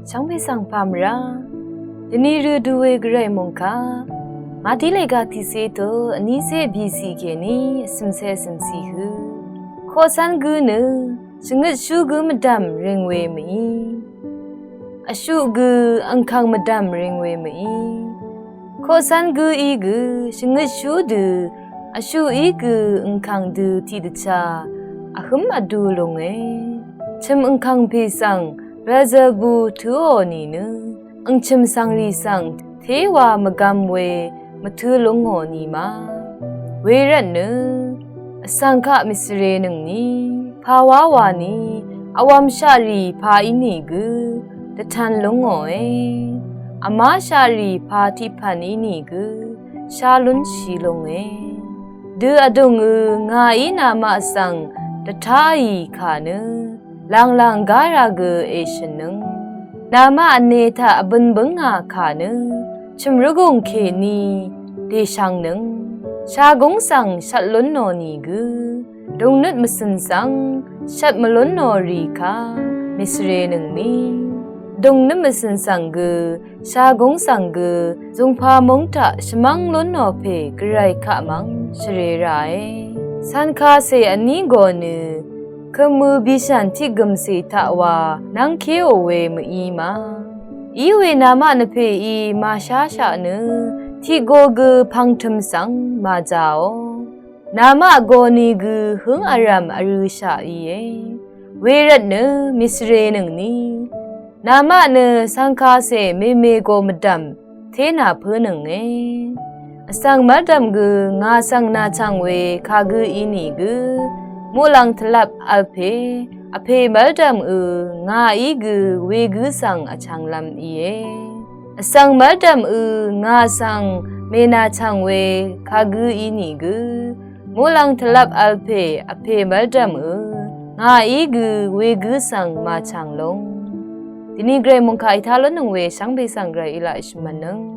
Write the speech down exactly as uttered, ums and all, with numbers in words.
Shvngbe svng pà mvrá. Dvni rø du we gvray mòngkà. Màdí lèga tiqsé tø vnísé bìcì kèní vsø̀msé vsø̀mcì hø. Koqcv́n gǿ nø shvngøtshú gǿ mvdv̀m røng we mø̀í. Vshuq gø angkàng mvdv̀m røng we mø̀í. Koqcv́n gǿ í gø shvngøtshú dø vshuq í gø angkàng dø tiqdvchá vhǿm vdu lúnge. Chø̀m angkàng pè svng Belzebu tǿò nìnø angchø̀m svngrì svng téwa mvgvm we mvtǿ lúngò nìma. Wervtnø vsvng kaq mìsvrè nøngni pàwá wani vwv̄mshaqrì pà ínìgø dvtv̄n lúngòe. Vmáshaqrì pà tiqpv̀n ínìgø shá lúnshì lúnge. Dø vdùngø ngàí namaq svng dvtáì kà nø lànglàng gá rà gø èshø̀nnøng. Namaq vne taq vbø̄n bǿngà kà nø chø̀m rvgùng kèní dèshvngnøng. Shagúng svng shvt lúnnò nìgø dùngnøt mvcø̀n svng shvt mvlúnnò rì kà mìsvrè nøngni. Dùngnøt mvcø̀n svng gø shagúng svng gø zùngpà múng taq shvmv́ng lúnnò pè gvray kaq mv́ng shvrē ràe. Cv̄nkacè vní gø nø kø̀mø bìshàn tiq gø̀mcè taq wa nv́ngkéò we mø̀í ma. Íwe namaq nvpèí màsháshaq nø tiq go gø pv̀ngtø̀m svng màjàò. Namaq gø nìgø hǿng vrv̀m vrø̄shaq íe. Wervtnø mìsvrè nøngni namaq nø cv̄nkacè mèmè go mvdv̀m ténà pǿnønge. Vsvng mv́rdv̀m gø ngà svng nàchv̀ng we kagǿ ínìgø muqlàng tvlvp v̄l pè vpè mv́rdv̀m ø ngàí gø wegǿ svng vchv̀nglv̄m íe. Vsvng mv́rdv̀m ø ngà svng mènàchv̀ng we kagǿ ínìgø muqlàng tvlvp v̄l pè vpè mv́rdv̀m ø ngàí gø wegǿ svng màchv̀ng lúng. Dvni gvray mòngkà ètá lúnnøng we shvngbe svng gvray í laq shvmv̀nnøng.